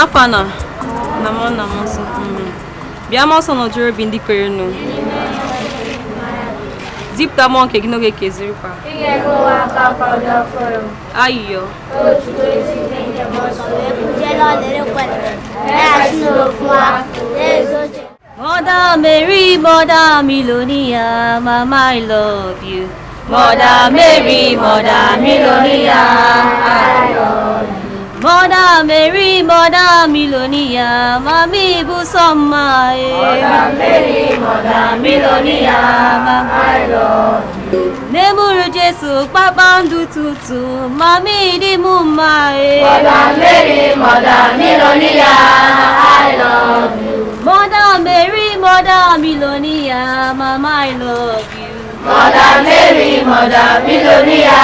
N'afa nna na nwa na mmụọ nsọ. Bịa mmụọ nsọ nọjuru obi ndị kwere nụ. Zipụta mmụọ nke gị n'oge kezirikwa. Ayịyọ. Mother Mary, Mother Milonia, Mama, I love you. Mother Mary, Mother Milonia, I love you. Mother Mary, Mother Milonia, Mami Busoma. Mother Mary, Mother Milonia, Mama, I love you. Nemuru Jesu, kpakpando tutu, Mami di muma. Mother Mary, Mother Milonia, I love you. Mother Mary, Mother Milonia, Mama, I love you. Mother Mary, Mother Milonia,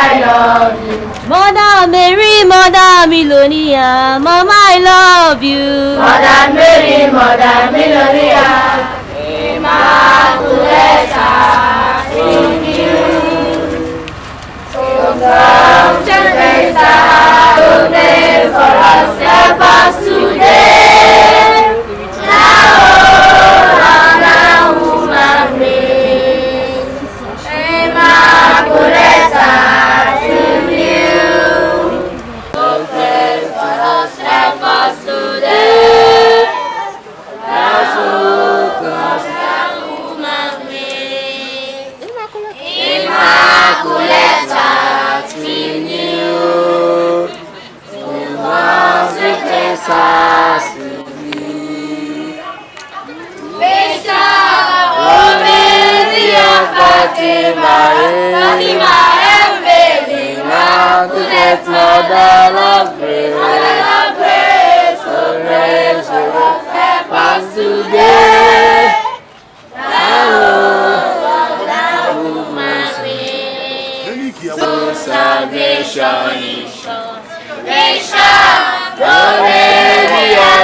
I love you. Mother Mary, Mother Milonia, Mama, I love you. Mother Mary, Mother Milonia, Immaculate in you. So come to pray for us, help us today. Now, woman, Immaculate in you. So pray for us, help us today. Immaculate in you. To us, us to you. Fatima, Fatima, Immaculate Mother of Grace, Mother of Grace, so grace, help us today. Thou woman, so salvation is sure.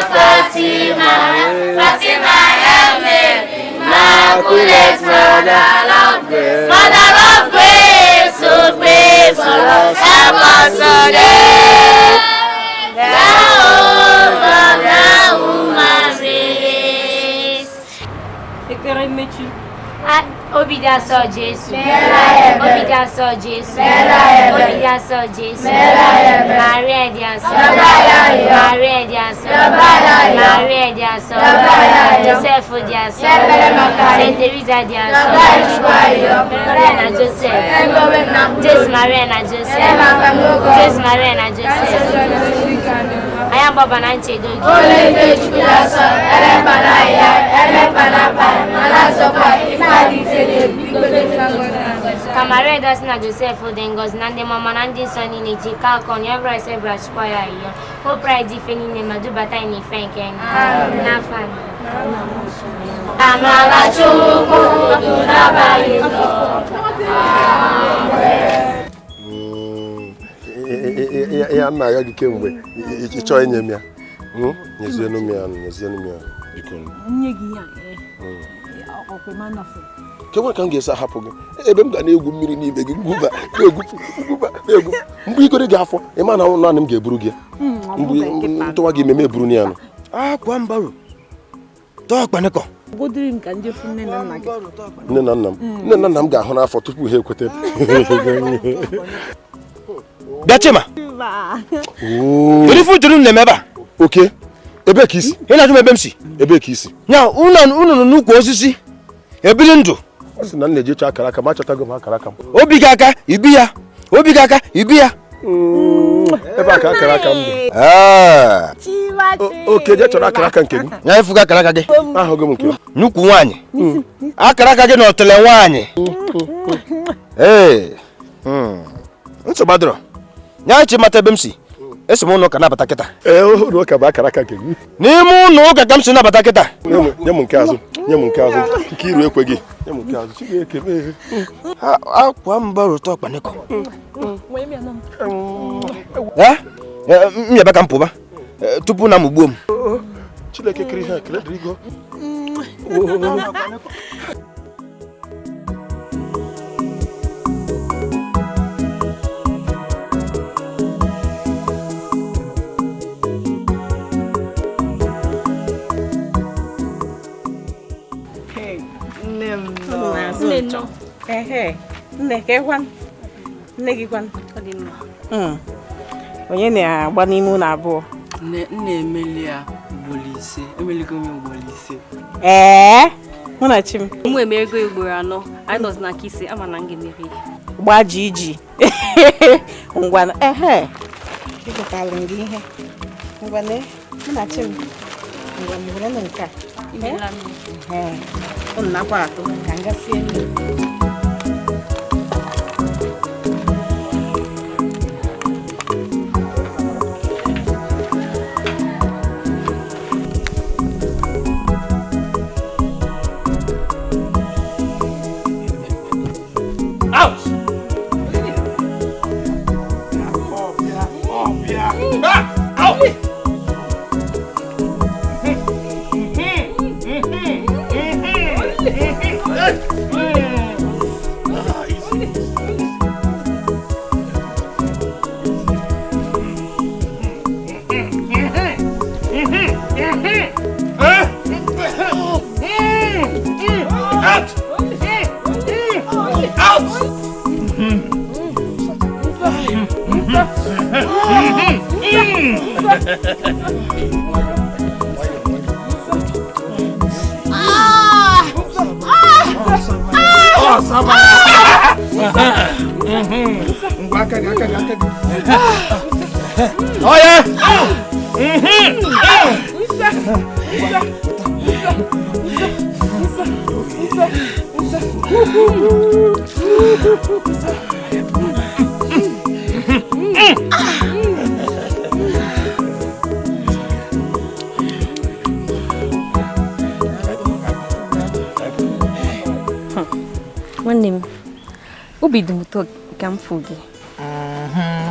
Fatima, Fatima, Immaculate Mother of Grace, Mother of Grace, so pray for us, help us today. Thou, thou, woman, grace. Ekpere mmechi. Obi dị asọ Jesu. Obi dị asọ Jesu. Obi dị asọ Jesu. Maria dị asọ. Maria dị asọ. Maria dị asọ. Joseph dị asọ. Saint Teresa dị asọ. Maria na Joseph. Jesu Maria na Joseph. Jesu Maria na Joseph. Anyị agbaba na nchedo gị. Ka Maria dị na Joseph dị ngọzi na ndị mama na ndị nsọ niile ji ka akọ na ebra ise bra chukwa ya iyo. Hope anyị dị ife niile ma dubata anyị n'ife nke anyị. N'afọ a. Amara Chukwu n'abalị nọ. Ya nna ya gị kemgbe ị chọọ inye m ya. Nyezienụ m ya, nyezienụ m ya biko. Nye gị ya. Kemgbe ka m ga-esi ahapụ gị ebe m ga na-egwu mmiri n'ibe gị gwuba na-egwupu gwuba na-egwu mgbe igoro gị afọ ị ma na naanị m ga-eburu gị mgbe ntụwa gị ememe eburu ya nụ akwa mbaru tọọ akpanịkọ godiri m ka ndị fụ nne na nna gị nne na nna m nne na nna m ga-ahụ n'afọ tupu ha ekweta. Bịa Chima, kedu ife ujuru m na-eme ebe a? Oke ebe ka isi ị na-ajụ m ebe m si ebe ka isi nya unu nọ n'ukwu osisi ebili ndụ. Ọ sị na m na-eje chọọ akara aka ma achọtago m akara aka m. Obi gị aka ibi ya, obi gị aka ibi ya. Ebe a ka akara aka m dị. Oke je chọrọ akara aka nke gị. Nya ifuga akara aka gị. Ahụghị m nke m. Nnukwu nwaanyị. Akara aka gị na ọtụle nwaanyị. Ee. Nsogbu adịrọ. Nya echi mata ebe m si. Eso m ụlọ ụka nabata kịta. Ee, ụlọ ụka bụ akara aka nke gị. N'ime ụlọ ụka ka m si nabata kịta. Nye m nke azụ, nye m nke azụ, nke iru ekwe gị. Nye m nke azụ, Chineke mee. Akwa mba rụtọ ọkpanịkọ. M yaba ka m pụba tupu na m gbuo m. Chineke kiri ihe ekele dịrị gị. Ehe, nne ka ịkwan. Nne gị kwan. Onye na-agba n'ime ụlọ abụọ? Nne emeli ya ugboro 5. Emeligo m ugboro 5. Ee, mụ na chi m. Mụ emego ugboro 4. Anyị nọzi na nke 5, ama na m ga-emeri. Gba ji. Ngwa, ehe. Ịgụtalụ m gị ihe. Ngwa ne, mụ na chi m. Ngwa m were nụ nke a. Imela m. Ee, unu nakwa atụ ka m gasie nri. Nwanne m, obi dị m ụtọ ka m fụ gị.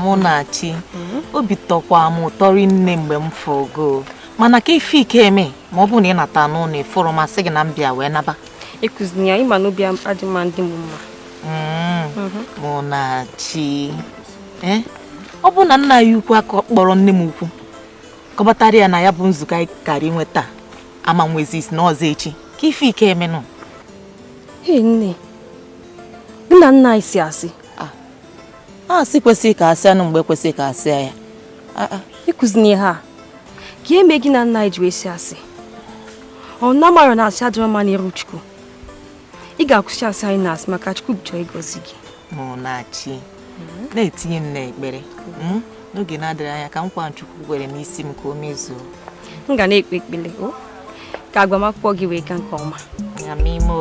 Munachi, obi tọkwa m ụtọ rinne mgbe m fụgo. Mana ka ife ike eme ma ọ bụ na ị nata n'ụlọ ịfụrụ m asị gị na m bịa wee naba. Ekuzina ya, ịma na obi adị mma ndị m mma. Munachi, ọ bụ na nna ya ukwu aka kpọrọ nne m ukwu kọbatara ya na ya bụ nzukọ anyị kara inwe taa ama nwezi isi na ọzọ echi ka ife ike emenụ. Ee nne, gị na nna anyị si asị. Asị kwesịrị ka asị anụ mgbe kwesịrị ka asị ya. Ịkụzina ihe a ka eme gị na nna anyị ji wee si asị. Ọ na mara na asị adịrọ mma n'iru Chukwu. Ị ga-akwụsị asị anyị na-asị maka Chukwu chọrọ ịgọzi gị. Munachi, na-etinye m n'ekpere n'oge na-adịghị anya ka nkwa Chukwu kwere n'isi m ka o mezuo. M ga na-ekpe ekpere ka agbamakwụkwọ gị wee gaa nke ọma. Amimo.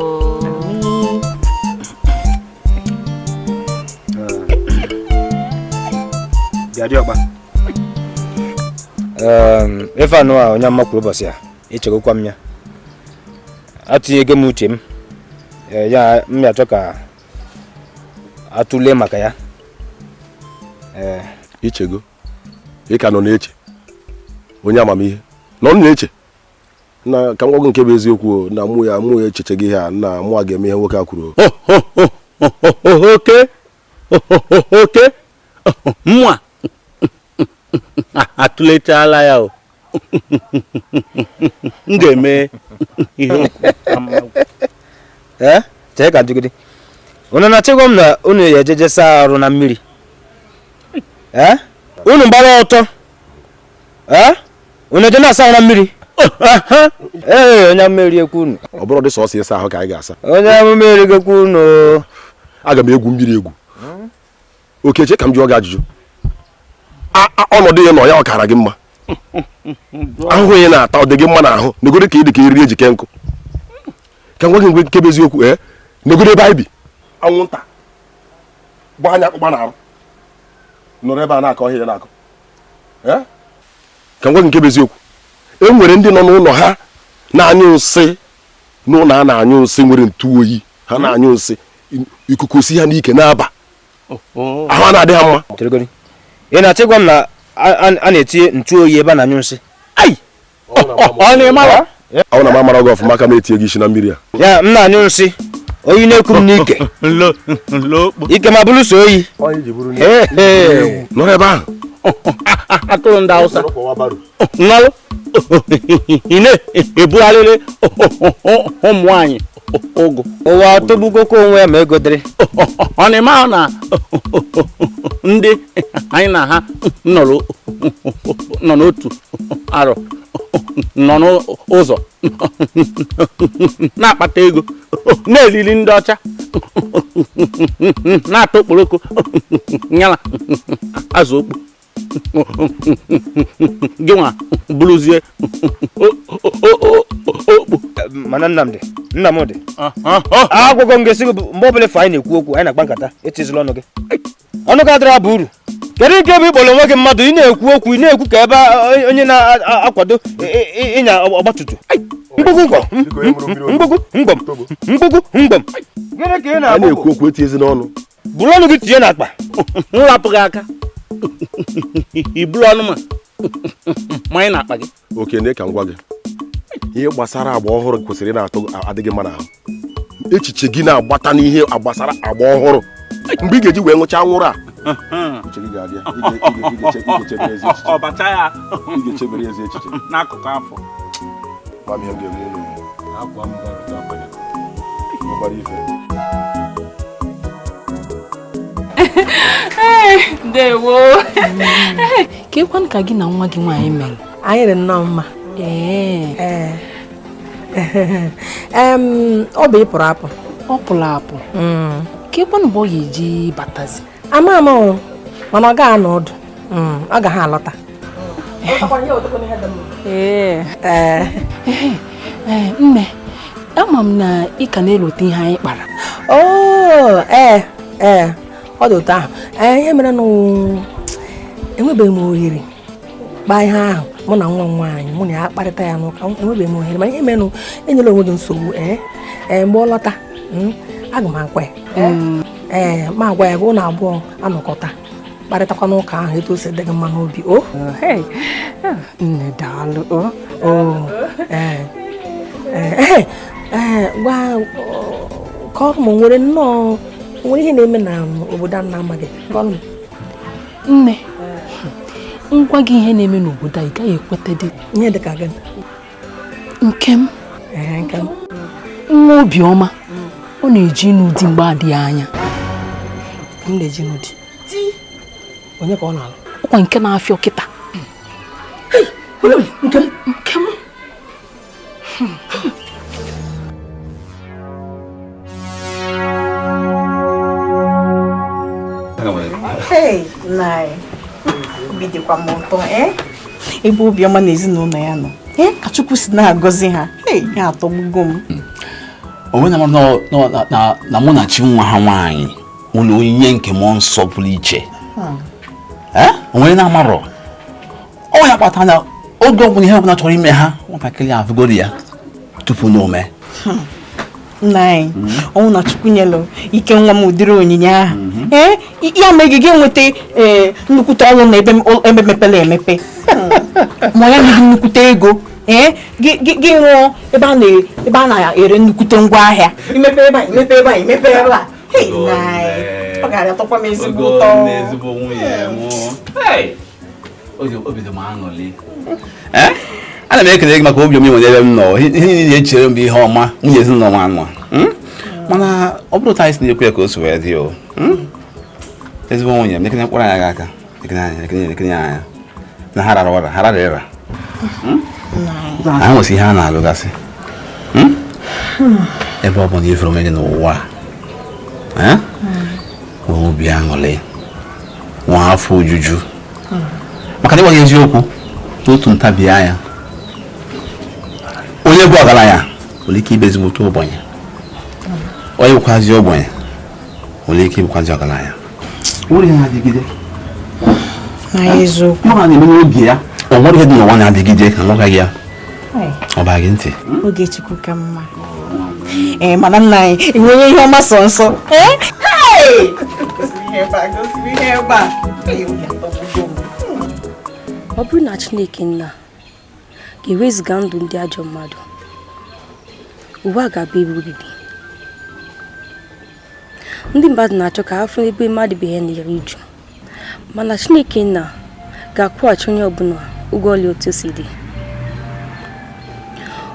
Ife anụ a onye amma kwuru ụbọchị a echegokwa m ya atinyego m uche m ya m ya achọ ka atụle maka ya. Ichego ị ka nọ na-eche onye amamihe nọ na-eche na ka m gwa gị nke bụ eziokwu na mụ ya echeche gị ihe a na mụ a ga-eme ihe nwoke a kwuru. Oke oke mwa atụlechala ya o m ga-eme ihe. Chee ka jigide unu na-achịgwa m na unu ya ejeje saa arụ na mmiri. Unu gbara ọtọ unu eje na-asa ahụ na mmiri. Ee, onye mmeri ekwu unu. Ọ bụrụ dị sọsọ ịsa ahụ ka anyị ga-asa. Onye mmeri gekwu unu. Aga m egwu mmiri egwu. Okeche ka m jụọ gị ajụjụ. Ọnọdụ ya nọ ya ọ kara gị mma? Ahụhụ ya na-ata ọ dị gị mma n'ahụ? Negoro ka ị dị ka eriri ejike nkụ. Ka m gwa gị nke bụ eziokwu, negoro ebe anyị bi. Anwụnta gba anya akpụkpa n'arụ nọrọ ebe a na-akọ ọhịa ya na-akọ. Ka m gwa gị nke bụ eziokwu, e nwere ndị nọ n'ụlọ ha na-anyụ nsị n'ụlọ a na-anyụ nsị nwere ntụ oyi ha na-anyụ nsị ikuku si ha n'ike na-aba ahụ a na-adị ha mma. Ị na-achịgwa m na a na-etinye ntụ oyi ebe a na-anyụ nsị? Ọ na m amara gị ọfụma aka m etinye gị isi na mmiri a. Ya m na-anyụ nsị oyi na-eku m n'ike ike ma bụrụ so oyi nọrọ ebe ahụ atụrụ ndị Hausa nnalụ Ị na-ebugharịrị ụmụ nwaanyị ụgụ. Ụwa tọgbugokwa onwe ya ma ego dịrị. Ọ na-eme ahụ na ndị anyị na ha nọrọ nọ n'otu arọ nọ n'ụzọ na-akpata ego na-eriri ndị ọcha na-ata okporoko nyala azụ okpo gị nwa bụrụzie okpo. Mana Nnamdị, Nnamdị, agwụgwọ m ga-esi gị mgbe ọbụla ife anyị na-ekwu okwu, anyị na-akpa nkata, etizila ọnụ gị. Ọnụ gị adịrị aba uru. Kedu nke bụ ịkpọrọ onwe gị mmadụ, ị na-ekwu okwu, ị na-ekwu ka ebe onye na-akwado ịnya ọgbatumtum. Mgbugwu ngwọm, mgbugwu ngwọm, mgbugwu ngwọm. Gịnị ka ị A na-ekwu okwu etinyezi n'ọnụ. Buru ọnụ gị tinye n'akpa. M rapụ gị aka. I buru ọnụ ma manye n'akpa gị. Okene, ka m gwa gị ihe gbasara agba ọhụrụ kwesịrị na-atọ adịghị mma n'ahụ. Echiche gị na-agbata n'ihe gbasara agba ọhụrụ. Mgbe ị ga-eji wee ṅụcha anwụrụ a, uche gị ga-adị ya. Ị ga-echebere ezi echiche. Ọbacha ya. Ị ga-echebere ezi echiche. N'akụkụ afọ. Mami, m ga-eme unu. Akwa m bara ụtọ ife. Ndewo. Ka ekwanụ ka gị na nwa gị nwaanyị mere? Anyị dị nnọọ mma. Ee. Ọ bụ ịpụrụ apụ. Ọ pụrụ apụ. Ka ekwanụ mgbe ọ ga-eji batazi? Ama ama o, mana ọ gaghị anọ ọdụ. Ọ gaghị alọta. Ee. Nne, ama m na ị ka na-elote ihe anyị kpara. Oo, ee, ee. Ọ dị otu ahụ. Ihe mere na enwebeghị m ohere kpaa ihe ahụ mụ na nwa m nwaanyị, mụ na ya kparịta ya n'ụka, enwebeghị m ohere. Mana ihe mere na enyela onwe gị nsogbu. Ee, mgbe ọ lọta, aga m agwa ya. Ee, ma agwa ya gị ụlọ abụọ anọkọta kparịtakwa n'ụka ahụ etu o si dị gị mma n'obi. O nne, daalụ. O ee ee ee, gwa kọrọ m, nwere nnọọ nwere ihe na-eme na obodo a na-amaghị. Kọrọ m. Nne, ngwa gị ihe na-eme n'obodo a ị gaghị ekweta dị. Ihe dị ka gịnị? Nke m. Ee, nke m. Nwa Obiọma, ọ na-eji ịnụ di mgbe adịghị anya. M na-eji ịnụ di? Onye ka ọ na-alụ? Ọkwa nke na-afịa kịta. Nke m. Nke m. Hey, nai. Obi dịkwa m ụtọ, ebe Obiọma na ezinụlọ ya nọ. Ka Chukwu si na-agọzi ha. Ya atọgbugo m. Onwe na na mụ na chi nwa ha nwaanyị nwere onyinye nke mmụọ nsọ pụrụ iche. Onwe na-amarọ. Ọ ya kpatara na oge ọbụla ihe ọbụla chọrọ ime ha, nwatakịrị afụgoro ya tupu na ome. Nna anyị, ọnwụ na Chukwu nyelụ ike nwa m ụdịrị onyinye ahụ. Ya mere gị enweta nnukwute ọrụ na ebe mepere emepe. Ma ya nye gị nnukwute ego. Gị rụọ ebe a na-ere nnukwute ngwaahịa. Imepe ebe a, imepe ebe a, imepe ebe a. Ọ gara atọkwa m ezigbo ụtọ. Ezigbo nwunye m. Obi dị m aṅụrị. Ana m ekele gị maka obiọma ị nwere ebe m nọ. Ihe niile na-echere m bụ ihe ọma nwunye ezinụlọ m anwa. Mana ọ bụrụ anyị si na-ekwu ya ka o si wee dị o. Ezigbo nwunye m, nekene mkpụrụ anya gị aka. Nekene anya, nekene nekene anya. Na ha rara ụra, ha rara ịra. Ha nwesị ihe a na-alụgasị. Ebe ọ bụ na ifere onwe gị n'ụwa a, nwee obi aṅụrị, nwee afọ ojuju. Maka na ịgwa gị eziokwu, n'otu ntabi anya, onye bụ ọgaranya nwere ike ịbụ ezigbote ogbenye, onye bụkwazi ogbenye nwere ike ịbụkwazi ọgaranya. Nwere ihe na-adịgide. Eziokwu. Ọ na-eme n'oge ya. O nwere ihe dị n'ụwa na-adịgide ka nwoke gị ya. Ọ baa gị ntị. Oge Chukwu ka mma. Mana nna anyị enwenye ihe ọma sọ nsọ. Ọ bụrụ na Chineke nna ga-ewezuga ndụ ndị ajọ mmadụ, ụwa ga-abụ ebe obibi. Ndị mmadụ na-achọ ka ha fụ ebe mmadụ be ha na-eru uju, mana Chineke nna ga-akwụghachi onye ọbụla ụgwọ ọlụ otu o si dị.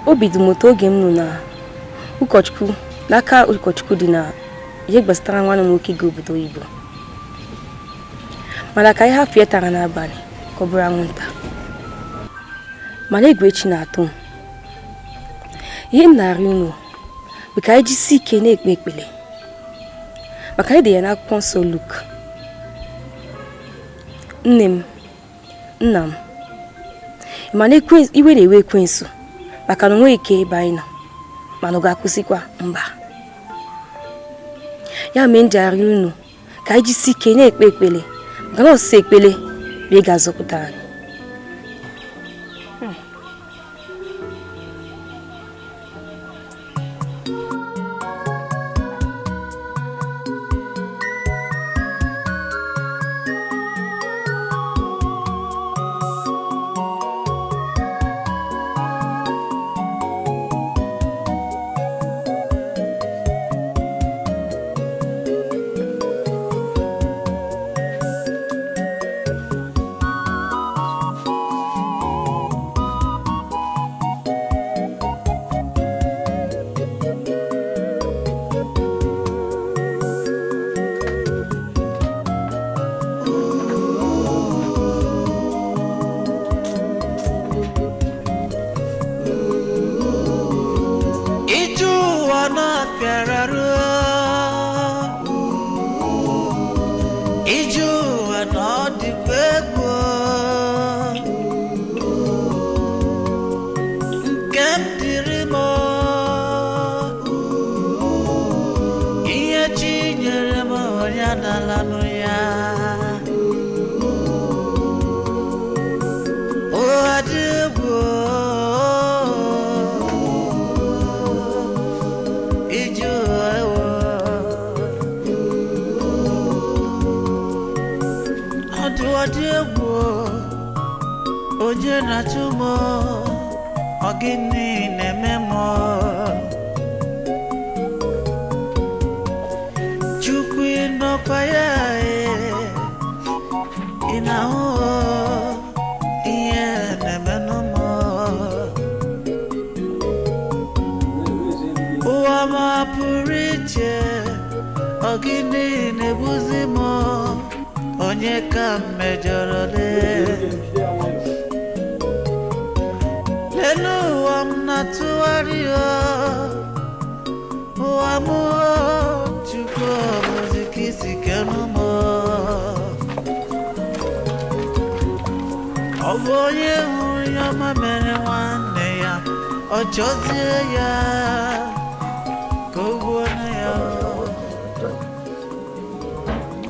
Obi dị m ụtọ oge m nọ na ụkọchukwu n'aka ụkọchukwu dị na ihe gbasara nwanne m nwoke gị obodo oyibo. Mana ka ihe hapụ ya tara n'abalị ka ọ bụrụ anwụnta. Mana egwu echi na-atụ m. Ihe m na-arịọ unu bụ ka anyị jisie ike na-ekpe ekpere. Maka anyị dị ya n'akwụkwọ nsọ Luk. Nne m, nna m, mana iwe na-ewe ekwensu maka na o nweghị ike ebe anyị nọ, mana ọ ga-akwụsịkwa mba. Ya mere m ji arịọ unu ka anyị jisie ike na-ekpe ekpere maka na ọsịsa ekpere bụ ị ga-azọpụta anyị.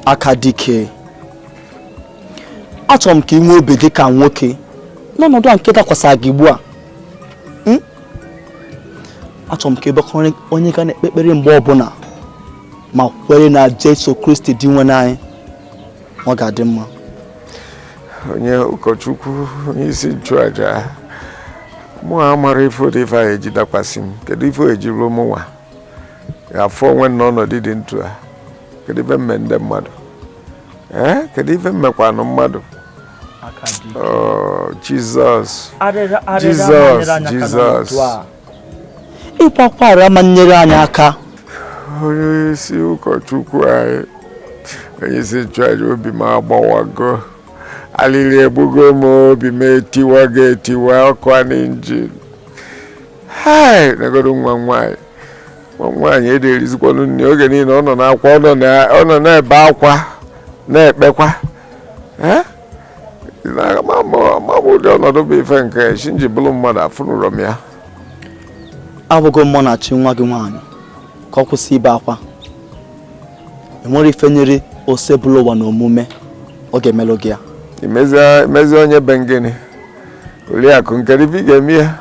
Aka dike, achọrọ m ka ị nwee obi dị ka nwoke n'ọnọdụ a nke dakwasara gị ugbu a. Achọrọ m ka ị bụrụ onye ga na-ekpe ekpere mgbe ọbụla ma kwere na Jesu Kristi dị nwe anyị, ọ ga-adị mma. Onye ụkọchukwu, onye isi nchụaja, mụ amara ife ụdị ife ahụ eji dakwasị m. Kedu ife eji ruo mụ nwa afọ onwe n'ọnọdụ dị ntu a? Kedu ife mme ndị mmadụ? Kedu ife mmekwanụ mmadụ? Jizọs, Jizọs, Jizọs. Ịkwa akwa ama nyere anyị aka. Onye isi ụkọchukwu anyị, onye isi nchụaja, obi m agbawago. Alili egbugo m, obi m etiwago etiwa, ọkụ a n'injin. Hai, negodo nwa nwaanyị. Nwa nwaanyị ederizikwanụ nne oge niile ọ nọ n'akwa, ọ nọ na-ebe akwa na-ekpekwa. Ma bụ ụdị ọnọdụ bụ ife nke chi nji bụrụ mmadụ afụnụrọ m ya. Abụgo mmụọ na-achị nwa gị nwaanyị ka ọ kwụsị ibe akwa. Enwere ife nyere ose bụrụ ụwa na omume ọ ga-emelụ gị ya. Imezi onye be ngịnị Oriakụ nke ife ị ga-eme ya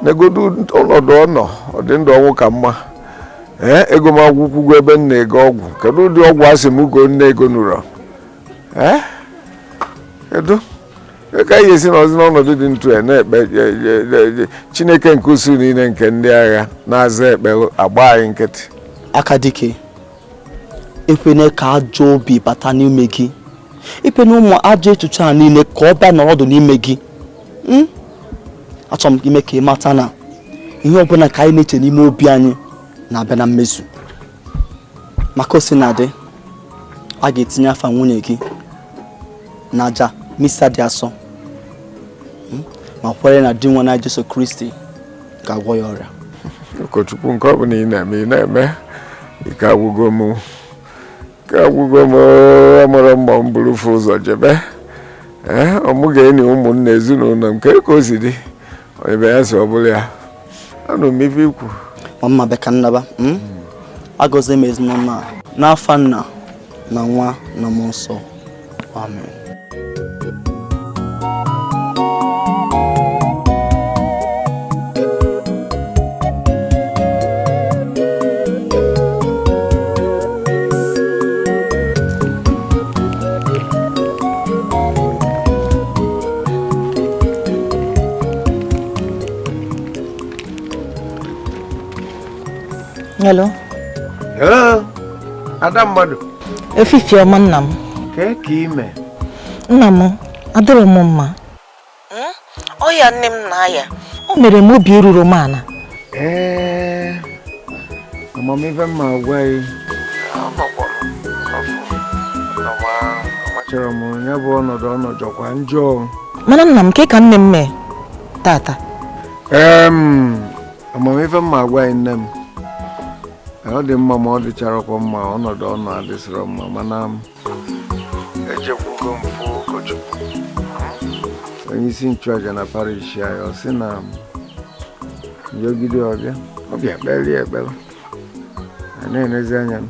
negodu ọnọdụ ọ nọ, ọ dị ndụ ọnwụ ka mma. Ego m agwụkwụgo ebe m na-ego ọgwụ. Kedu ụdị ọgwụ asị m ugo nne ego nụrọ? Kedu ka anyị esi n'ọzi n'ọnọdụ dị ntu a na-ekpe Chineke nke usuu niile nke ndị agha na-aza ekpere agba anyị nkịtị? Aka dike, ekwene ka ajọ obi bata n'ime gị. Ekwene ụmụ ajọ echiche a niile ka ọ bịa n'ọdụ n'ime gị. Achọrọ m ime ka ị mata na Ihe ọbụla ka anyị na-eche n'ime obi anyị na-abịa na mmezu. Maka o si na dị, a ga-etinye afa nwunye gị n'aja misa dị asọ, ma kwere na di nwa na Jesu Kristi ga-agwọ ya ọrịa. Ụkọchukwu, nke ọ bụla ị na-eme ị na-eme, ike agwụgo m, ike agwụgo m. Amụrụ mma m buru ụzọ jebe. Ee, ọ mụ ga-enyi ụmụnne ezinụlọ m ka o si dị, onye be ya si ọ bụla ya. Anụ m ife ikwu. Mama bịa ka nnaba, agọzie m ezinụlọ a n'afa nna na nwa na mmụọ nsọ. Amen. Hello. Hello. Ada mmadụ. Efifie ọma nna m. Kee ka ime? Nna m, adịrọ m mma. Ọya nne m na-aya. O mere m obi eruru m ala. Ee. Amamife mma agwa gị. Amachọrọ m ya bụ ọnọdụ ọnọjọkwa njọ. Mana nna m, kee ka nne m mee tata? Amamife mma agwa gị nne m. Ọ dị mma ma ọ dịcharakwa mma, ọnọdụ ọnụ adịsịrọ mma, mana ejekwugo m fụ ụkọchukwu onye isi nchụaja na parish anyị. Ọ sị na njọgide ọbịa ọbịa kpelie ekpere, a na-enezi anya.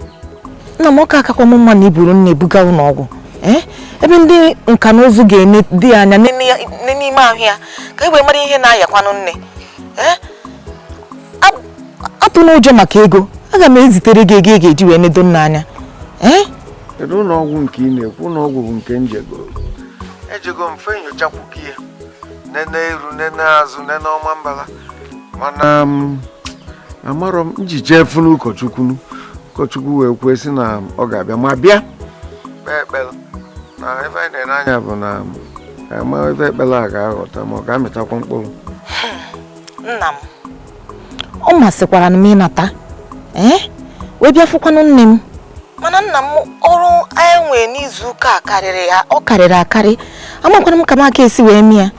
Nna m, ọka akakwa m mma na iburu nne buga ụlọ ọgwụ, ebe ndị nka na ụzụ ga-ene dị anya n'ime ahụ ya ka e wee mara ihe na-ayakwanụ nne. Atụla ụjọ maka ego, aga m ezitere gị ego ị ga-eji wee nedo nna anya. Kedu ụlọ ọgwụ nke ị na-ekwu? Ụlọ ọgwụ bụ nke njego. Ejego m fe nyochakwugo ya, nene iru, nene azụ, nene ọma mbala, mana amarọ m njije funu ụkọchukwu. Ụkọchukwu wee kwuo sị na ọ ga-abịa ma bịa kpee ekpere, na ebe anyị na-ene anya bụ na ama ebe ekpere a ga-aghọta ma ọ ga-amịtakwa mkpụrụ. Nna m, ọ masịkwara m ịnata wee bịa fụkwanụ nne m, mana nna m, ọrụ anyị nwee n'izu ụka a karịrị ya, ọ karịrị akarị. Amakwana m ka m aka esi wee mee ya.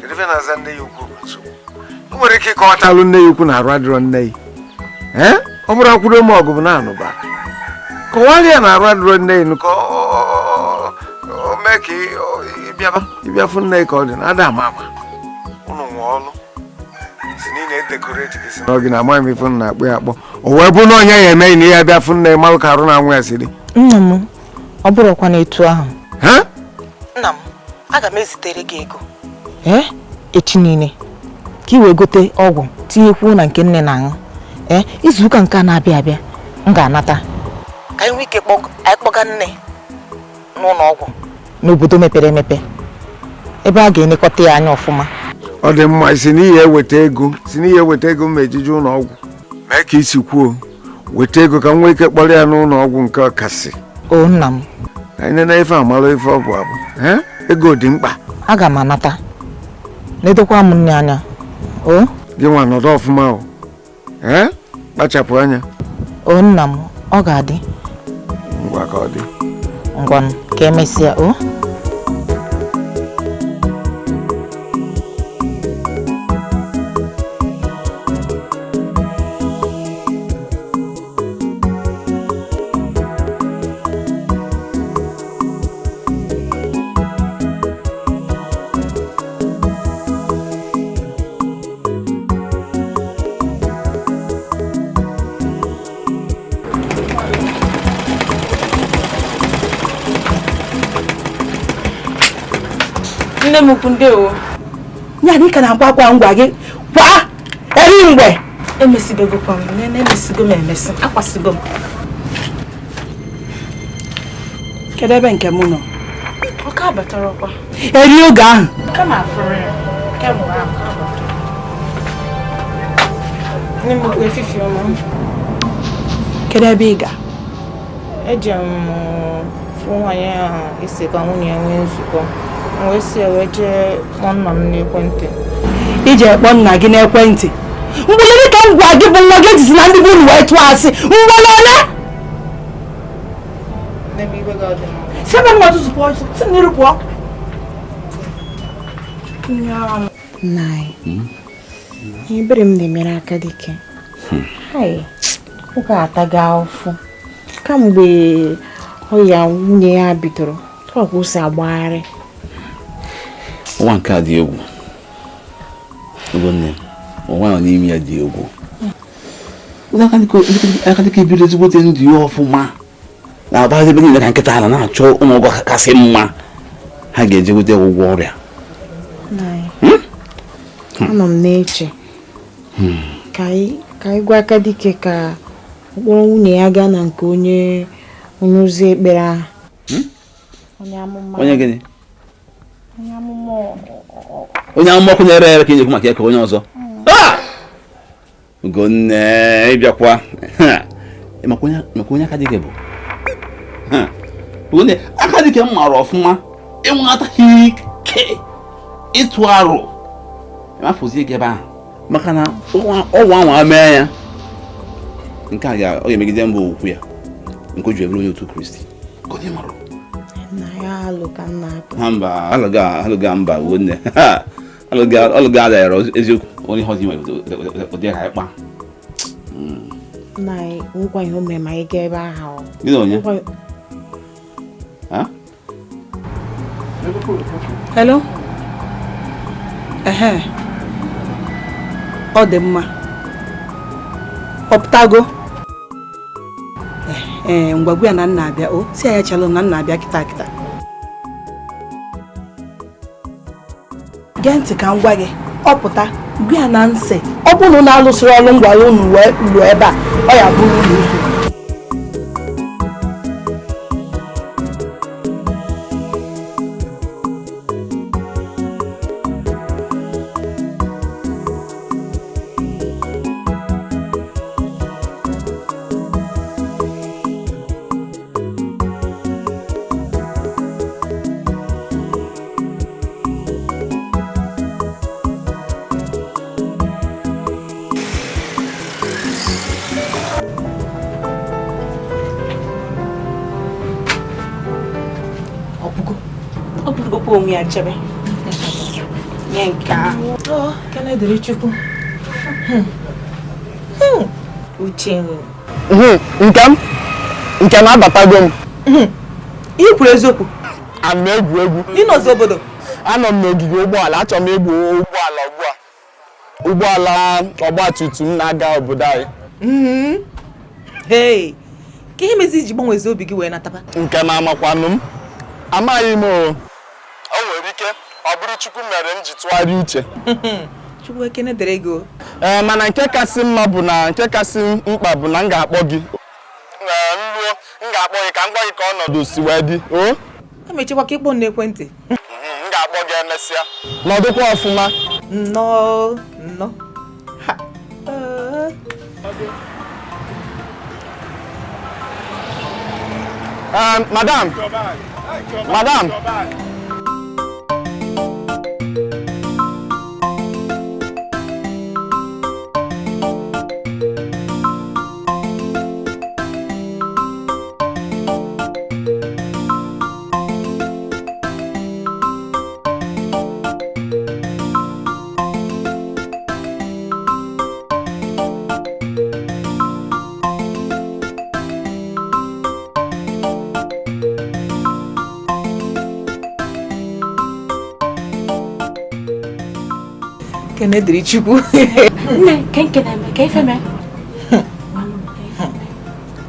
Kedu ife na-aza nne ya ukwu bụ nsogbu? Ị nwere ike ịkọwatalụ nne ya ukwu na arụ adịrọ nne ya. Ọ bụrụ akwụdo m ọgụ bụ na anụba, kọwara ya na arụ adịrọ nne ya ka o mee ka ịbịa fụ nne ya ka ọ dị na ada ama ama. Ụnụ nwee ọlụ n'oge na amaghị m ife m na-akpọ ya akpọ, o wee bụ na onye ya emeghị na ihe bịa fụ nne malụ ka arụ na-anwụ ya si dị. Nna m, ọ bụrụkwa na etu ahụ. Nna m, aga m ezitere gị ego echi niile ka ị wee gote ọgwụ tinyekwuo na nke nne na-aṅụ. Izu ụka nke a na-abịa abịa m ga-anata ka anyị nwee ike kpọga nne n'ụlọ ọgwụ n'obodo mepere emepe ebe a ga-elekọta ya anya ọfụma. Ọ dị mma, si n'ihi eweta ego, si n'ihi eweta ego m ejije ụlọ ọgwụ. Mee ka isi kwuo, weta ego ka m nwee ike kpọrọ ya n'ụlọ ọgwụ nke ọkasị. O nna m, anyị nene ife amara ife ọ bụ abụ. Ego dị mkpa. Aga m anata nedokwa m nne anya. O gị nwa nọdụ ọfụma o. Kpachapụ anya. O nna m, ọ ga-adị. Ngwa ka ọ dị. Ngwanụ, ka emesịa o. Nne m ukwu, ndewo. Ya na ị ka na-akwa akwa ngwa gị kwa eri mgbe. Emesigokwa m, nne, emesigo m emesi, akwasigo m. Kedu ebe nke m nọ? Ọka abatarakwa. Eri oge ahụ. Kama afụrụ ya, kemgbe ahụ. Nne m ukwu, efifi ọma. Kedu ebe ị ga? Eje m fụ nwaanyị ahụ isi ka nwunye ya nwee nzukọ. Wee si wee jee kpọọ nna m n'ekwentị. Ije kpọọ nna gị n'ekwentị? Mgbele ka m gwa gị bụ nwa gị ejizi na ndị bụ unu wee tụọ asị. Mgbele ole? Si ebe m ọtụtụ pụọ, si m n'iru pụọ. Nna anyị, ebere m na-emere Akadike. Hai, ụka atago ahụfụ. Kamgbe ọya nwunye ya bidoro, ọ kwụsị agbagharị. Ụwa nke a dị egwu. Ugonne, ụwa nọ n'ime ya dị egwu. Akadike biri ezigbote ndụ ya ọfụma. Na-agbagharị ebe niile ka nkịta ala na-achọ ụmụ ọgwụ kasị mma ha ga-eji gwute ọgwụgwọ ọrịa. Anọ m na-eche ka anyị gwa Akadike ka ọ kpọrọ nwunye ya gaa na nke onye ozi ekpere ahụ. Onye amụma. Onye gịnị? Onye amụma. Onye amụma ọkụ na-ere ere ka ị na-ekwu maka ya ka onye ọzọ. Ugonne, ịbịakwa. Maka onye Akadike bụ. Ugonne, Akadike m mara ọfụma ịnwetaghị ike ịtụ arụ ịmafụzie gị ebe ahụ maka na ọgwụ ahụ amee ya nke a ọ ga-emegide mba okwu ya nke o ji ebere onye otu Kristi. Ha mba alụga mba Ugonne alụga adayara eziokwu onye ihe ọzọ nwere ụdị ka ịkpa. Nna anyị, nwekwa ihe o mere ma anyị gaa ebe ahụ. Gịnị onye? Hello? Ehe. Ọ dị mma. Ọ pụtago? Ee, ngwagwu ya na nna abịa o. Si ya chalụ na nna abịa kịta kịta. Gee ntị ka m gwa gị, ọ pụta, gwa ya na nsị. Ọ bụrụ na alụsịrị ọrụ ngwara unu wee lụọ ebe a, ọ ya bụrụ unu ukwu. Uche nke m abatago m. Ihe kwuru eziokwu. Ana m egwu egwu. Ịnọzi obodo. Anọ m n'ogige ụgbọala, achọrọ m egwu ụgbọala ugbu a. Ụgbọala ọgbatumtum na-aga obodo anyị. Hey, ka ihe mezi iji gbanwezi obi gị wee nataba? Nke m amakwanụ m. Amaghị m o. O nwere ike ọ bụrụ Chukwu mere m ji tụgharịa uche. Chukwu ekene dịrị gị. Ee, mana nke kasị mma bụ na nke kasị mkpa bụ na m ga-akpọ gị. M ruo, m ga-akpọ gị ka m gwa gị ka ọnọdụ si wee dị. O? Emechekwa ka ịkpọ m n'ekwentị. M ga-akpọ gị emesịa. Nọdụkwa ọfụma. Nnọọ, nnọọ. Ha. Madam. Madam. Ekene dịrị Chukwu. Nne, ke nke na-eme, ka ife mee.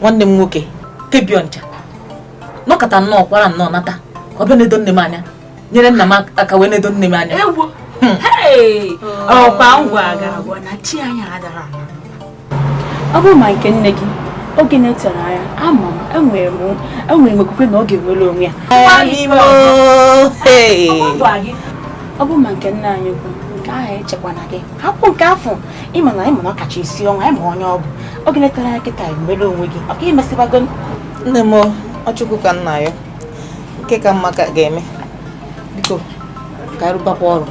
Nwanne m nwoke, kebi ọncha. Nọkọta nnọọ kwara nnọọ nata. Ka ọ bịa nedo nne m anya. Nyere nna m aka wee nedo nne m anya. Ewo. Hey! Ọkwa ngwa ga-agwa na chi anyị adara. Ọ bụrụ ma nke nne gị, oge na-etere anya, ama m enwere m okwukwe na ọ ga-enwere onwe ya. Ọ bụ ma nke nna anyị kwu, nke ahụ echekwana gị. Hapụ nke afọ, ịma na ọ kacha esi ọnwa, ịma onye ọ bụ. Oge na-etere anya kịta enwere onwe gị. Ọ ka imesibago nne m, ọ Chukwu ka nna ya. Nke ka mma ka ga-eme. Biko, ka arụbakwa ọrụ.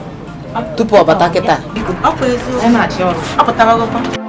Tupu ọ bata kịta. Ọ pụtabagokwa.